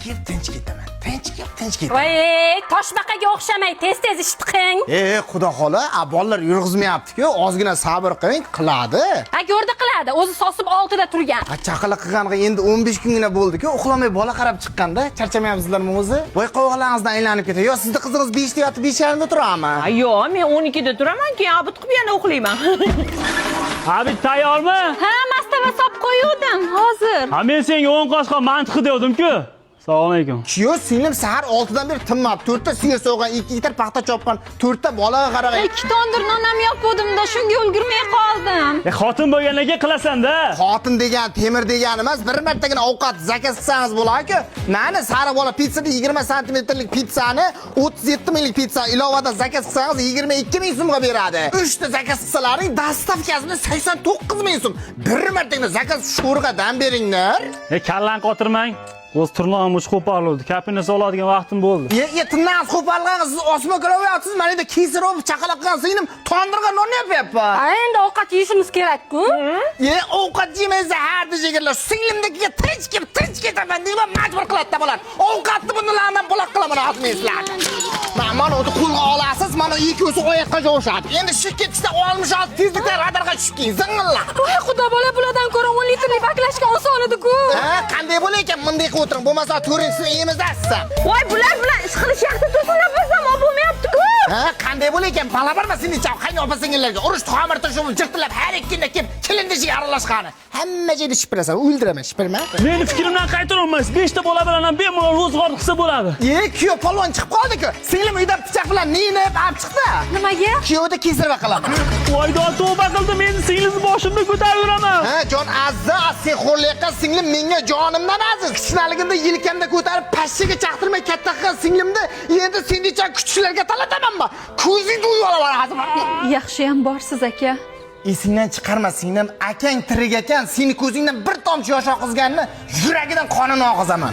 Kelib, tinch ketaman. Tinch kelib, tinch ketaman. Voy, toshbaqaga o'xshamay, tez-tez ishni qiling. E, xudo xola, a bolalar yurg'izmayapti-ku, ozgina sabr qiling, qiladi. Ha, ko'rdi qiladi. O'zi sosib oltida turgan. A chaqaloq qilganiga endi 15 kungina bo'ldi-ku, uxlamay bola qarab chiqqanda, charchamayapsizlarmi o'zi? Voy, qovoqlaringizdan aylanib ketadi. Yo, sizni qizingiz 5 da yotib 5:30 da turadimi? Yo'q, men 12 da turaman, keyin obid qilib yana uxlayman. Habib tayyormi? Ha, mastava solib qo'yuvdim hozir. Ha, men senga 10 qoshiq mantiqi devdim-ku. Assalomu alaykum. Kuyov singlim sahar 6 dan beri tinmabdi. 4 ta sigir so'ygan, 2 litre paxta chopgan, 4 ta bolaga qaragan. Ikki tondir non ham yopuvdim-da, shunga ulgurmay qoldim. E, xotin bo'lgandan keyin qilasan-da. Xotin degan temir degani emas, bir martagina ovqat zakaz qilsangiz bo'ladi-ku. Mani sariq bola pitssada 20 santimetrlik pitssani 37 minglik pitssa ilovada zakaz qilsangiz 22 ming so'mga beradi. 3 ta zakaz qilsalaring dastavkasini 89 ming so'm. Bir martagina zakaz sho'rg'a dam beringlar. E, kallani qotirmang. O'z tirnog'im uch qo'parildi. Kapini soladigan vaqtim bo'ldi. Ye, ye tirnog'ingiz qo'parilgan, siz osma kiraverasiz, mana endi kesirov chaqaloq qilgan singlim tondirga non yopyapman. Ha, endi ovqat yeyishimiz kerak-ku. Ye, ovqat yemaysiz hardi jigarlar. Singlimnikiga tinch kelib, tinch ketaman deyman, majbur qiladi bular. Ovqatni bunlardan buloq qilaman hozir sizlarga. Mana uni qo'lga olasiz, mana ikkovsi oyoqqa jo'shadi. Endi shu ketishda 66 tezlikda radarga tushib keyin zing'illab. Voy, xudo bola, bulardan ko'ra 10 litrli baklashka oson edi-ku. Ha, qanday bo'lar ekan? Bunday qilib o'tiring. Bo'lmasa to'rinchisini emizasiz. Voy, bular bilan ish qilish yaxshi tursin, bo'lsam, bo'lmayapti-ku. Ha, qanday bo'lar ekan? Bala borma seni chav qaynopa singillarga urush xamir tushib jirtillab har ikkina kelib kelin deshiga aralashgani. Hamma joyda shipirasan, o'ldiraman, shipirma. Meni fikrimdan qaytarolmaysiz. 5 ta bola bilan ham bemalol ro'zg'or qilsa bo'ladi. Ye, kuyov polvon chiqib qoldi-ku. Singlim uydan pichoq bilan ninib olib chiqdi. Nimaga? Kuyovda kesirva qilaman. Voy, tavba qildim, endi singlisi boshimda ko'tarib yuraman. Ha, jon azza, sen xo'rlayotgan singlim menga jonimdan aziz. Kichkinaligimda yelkamda ko'tarib pashshaga chaqtirmay katta qilgan singlimni endi sendekcha kuchlarga talatamanmi? Ko'zingni o'yib olaman hozir. Yaxshiyam borsiz aka. Esingdan chiqarma singlim, akang tirik ekan, seni ko'zingdan bir tomchi yosh oqizganini yuragidan qonini oqizaman.